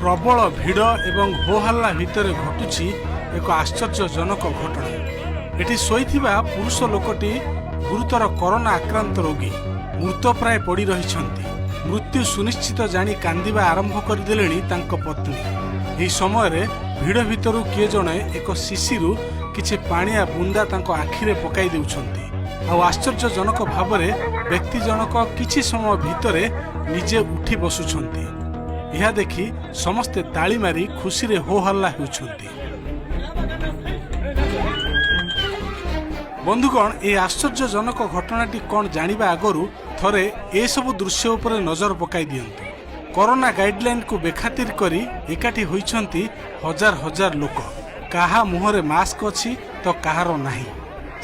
ପ୍ରବଳ ଭିଡ଼ ଏବଂ ହୋହାଲ୍ଲା ଭିତରେ ଘଟୁଛି ଏକ ଆଶ୍ଚର୍ଯ୍ୟଜନକ ଘଟଣା। ଏଠି ଶୋଇଥିବା ପୁରୁଷ ଲୋକଟି ଗୁରୁତର କରୋନା ଆକ୍ରାନ୍ତ ରୋଗୀ ମୃତ ପ୍ରାୟ ପଡ଼ି ରହିଛନ୍ତି। ମୃତ୍ୟୁ ସୁନିଶ୍ଚିତ ଜାଣି କାନ୍ଦିବା ଆରମ୍ଭ କରିଦେଲେଣି ତାଙ୍କ ପତ୍ନୀ। ଏହି ସମୟରେ ଭିଡ଼ ଭିତରୁ କିଏ ଜଣେ ଏକ ଶିଶିରୁ କିଛି ପାଣିଆ ବୁନ୍ଦା ତାଙ୍କ ଆଖିରେ ପକାଇ ଦେଉଛନ୍ତି। ଆଉ ଆଶ୍ଚର୍ଯ୍ୟଜନକ ଭାବରେ ବ୍ୟକ୍ତି ଜଣକ କିଛି ସମୟ ଭିତରେ ନିଜେ ଉଠି ବସୁଛନ୍ତି। ଏହା ଦେଖି ସମସ୍ତେ ତାଳି ମାରି ଖୁସିରେ ହୋ ହଲ୍ଲା ହେଉଛନ୍ତି। ବନ୍ଧୁଗଣ, ଏହି ଆଶ୍ଚର୍ଯ୍ୟଜନକ ଘଟଣାଟି କ'ଣ ଜାଣିବା ଆଗରୁ ଥରେ ଏସବୁ ଦୃଶ୍ୟ ଉପରେ ନଜର ପକାଇ ଦିଅନ୍ତୁ। କରୋନା ଗାଇଡଲାଇନକୁ ବେଖାତିର କରି ଏକାଠି ହୋଇଛନ୍ତି ହଜାର ହଜାର ଲୋକ। କାହା ମୁହଁରେ ମାସ୍କ ଅଛି ତ କାହାର ନାହିଁ।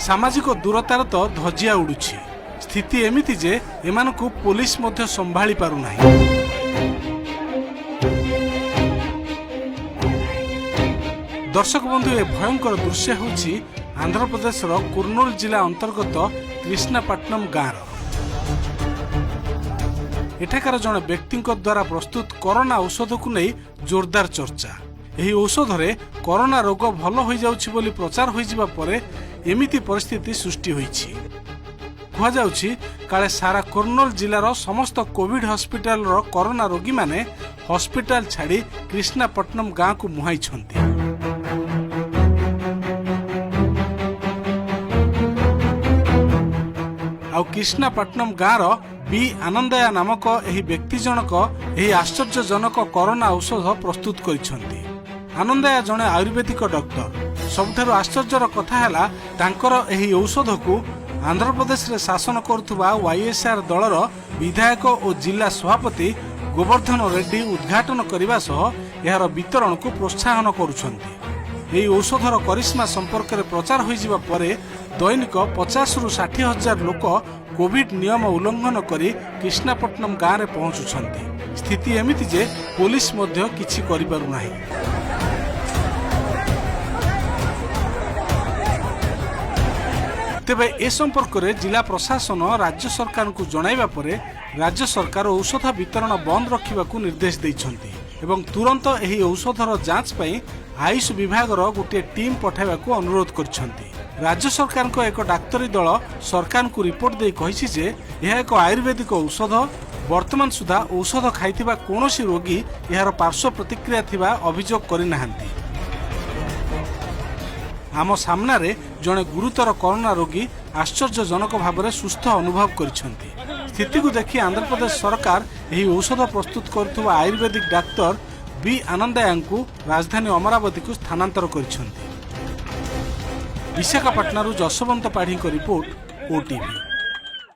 ସାମାଜିକ ଦୂରତାର ତ ଧଜିଆ ଉଡୁଛି। ସ୍ଥିତି ଏମିତି ଯେ ଏମାନଙ୍କୁ ପୋଲିସ ମଧ୍ୟ ସମ୍ଭାଳି ପାରୁନାହିଁ। ଦର୍ଶକ ବନ୍ଧୁ, ଏ ଭୟଙ୍କର ଦୃଶ୍ୟ ହେଉଛି ଆନ୍ଧ୍ରପ୍ରଦେଶର କୁର୍ନୁଲ ଜିଲ୍ଲା ଅନ୍ତର୍ଗତ କ୍ରିଷ୍ଣାପାଟନମ ଗାଁର। ଏଠାକାର ଜଣେ ବ୍ୟକ୍ତିଙ୍କ ଦ୍ୱାରା ପ୍ରସ୍ତୁତ କରୋନା ଔଷଧକୁ ନେଇ ଜୋରଦାର ଚର୍ଚ୍ଚା। ଏହି ଔଷଧରେ କରୋନା ରୋଗ ଭଲ ହୋଇଯାଉଛି ବୋଲି ପ୍ରଚାର ହୋଇଯିବା ପରେ ଏମିତି ପରିସ୍ଥିତି ସୃଷ୍ଟି ହୋଇଛି। କୁହାଯାଉଛି, କାଳେ ସାରା କୁର୍ନୁଲ ଜିଲ୍ଲାର ସମସ୍ତ କୋଭିଡ ହସ୍ପିଟାଲର କରୋନା ରୋଗୀମାନେ ହସ୍ପିଟାଲ ଛାଡ଼ି କ୍ରିଷ୍ଣାପଟ୍ଟନମ ଗାଁକୁ ମୁହାଁଇଛନ୍ତି। ଆଉ କ୍ରିଷ୍ଣାପଟ୍ଟନମ ଗାଁର ବି ଆନନ୍ଦୟା ନାମକ ଏହି ବ୍ୟକ୍ତି ଜଣକ ଏହି ଆଶ୍ଚର୍ଯ୍ୟଜନକ କରୋନା ଔଷଧ ପ୍ରସ୍ତୁତ କରିଛନ୍ତି। ଆନନ୍ଦୟା ଜଣେ ଆୟୁର୍ବେଦିକ ଡକ୍ଟର। ସବୁଠାରୁ ଆଶ୍ଚର୍ଯ୍ୟର କଥା ହେଲା, ତାଙ୍କର ଏହି ଔଷଧକୁ ଆନ୍ଧ୍ରପ୍ରଦେଶରେ ଶାସନ କରୁଥିବା ୱାଇଏସ୍ଆର୍ ଦଳର ବିଧାୟକ ଓ ଜିଲ୍ଲା ସଭାପତି ଗୋବର୍ଦ୍ଧନ ରେଡ୍ଡି ଉଦ୍ଘାଟନ କରିବା ସହ ଏହାର ବିତରଣକୁ ପ୍ରୋତ୍ସାହନ କରୁଛନ୍ତି। ଏହି ଔଷଧର କରିସ୍ମା ସମ୍ପର୍କରେ ପ୍ରଚାର ହୋଇଯିବା ପରେ ଦୈନିକ 50ରୁ 60 ହଜାର ଲୋକ କୋଭିଡ ନିୟମ ଉଲ୍ଲଂଘନ କରି କ୍ରିଷ୍ଣାପଟ୍ଟନମ ଗାଁରେ ପହଞ୍ଚୁଛନ୍ତି। ସ୍ଥିତି ଏମିତି ଯେ ପୋଲିସ ମଧ୍ୟ କିଛି କରିପାରୁନାହିଁ। ତେବେ ଏ ସମ୍ପର୍କରେ ଜିଲ୍ଲା ପ୍ରଶାସନ ରାଜ୍ୟ ସରକାରଙ୍କୁ ଜଣାଇବା ପରେ ରାଜ୍ୟ ସରକାର ଔଷଧ ବିତରଣ ବନ୍ଦ ରଖିବାକୁ ନିର୍ଦ୍ଦେଶ ଦେଇଛନ୍ତି ଏବଂ ତୁରନ୍ତ ଏହି ଔଷଧର ଯାଞ୍ଚ ପାଇଁ ଆୟୁଷ ବିଭାଗର ଗୋଟିଏ ଟିମ୍ ପଠାଇବାକୁ ଅନୁରୋଧ କରିଛନ୍ତି। ରାଜ୍ୟ ସରକାରଙ୍କ ଏକ ଡାକ୍ତରୀ ଦଳ ସରକାରଙ୍କୁ ରିପୋର୍ଟ ଦେଇ କହିଛି ଯେ ଏହା ଏକ ଆୟୁର୍ବେଦିକ ଔଷଧ। ବର୍ତ୍ତମାନ ସୁଦ୍ଧା ଔଷଧ ଖାଇଥିବା କୌଣସି ରୋଗୀ ଏହାର ପାର୍ଶ୍ୱ ପ୍ରତିକ୍ରିୟା ଥିବା ଅଭିଯୋଗ କରିନାହାନ୍ତି। ଆମ ସାମ୍ନାରେ ଜଣେ ଗୁରୁତର କରୋନା ରୋଗୀ ଆଶ୍ଚର୍ଯ୍ୟଜନକ ଭାବରେ ସୁସ୍ଥ ଅନୁଭବ କରିଛନ୍ତି। ସ୍ଥିତିକୁ ଦେଖି ଆନ୍ଧ୍ରପ୍ରଦେଶ ସରକାର ଏହି ଔଷଧ ପ୍ରସ୍ତୁତ କରୁଥିବା ଆୟୁର୍ବେଦିକ ଡାକ୍ତର ବି ଆନନ୍ଦାୟାଙ୍କୁ ରାଜଧାନୀ ଅମରାବତୀକୁ ସ୍ଥାନାନ୍ତର କରିଛନ୍ତି। ବିଶାଖାପାଟଣାରୁ ଯଶବନ୍ତ ପାଢ଼ୀଙ୍କ ରିପୋର୍ଟ, ଓଟିଭି।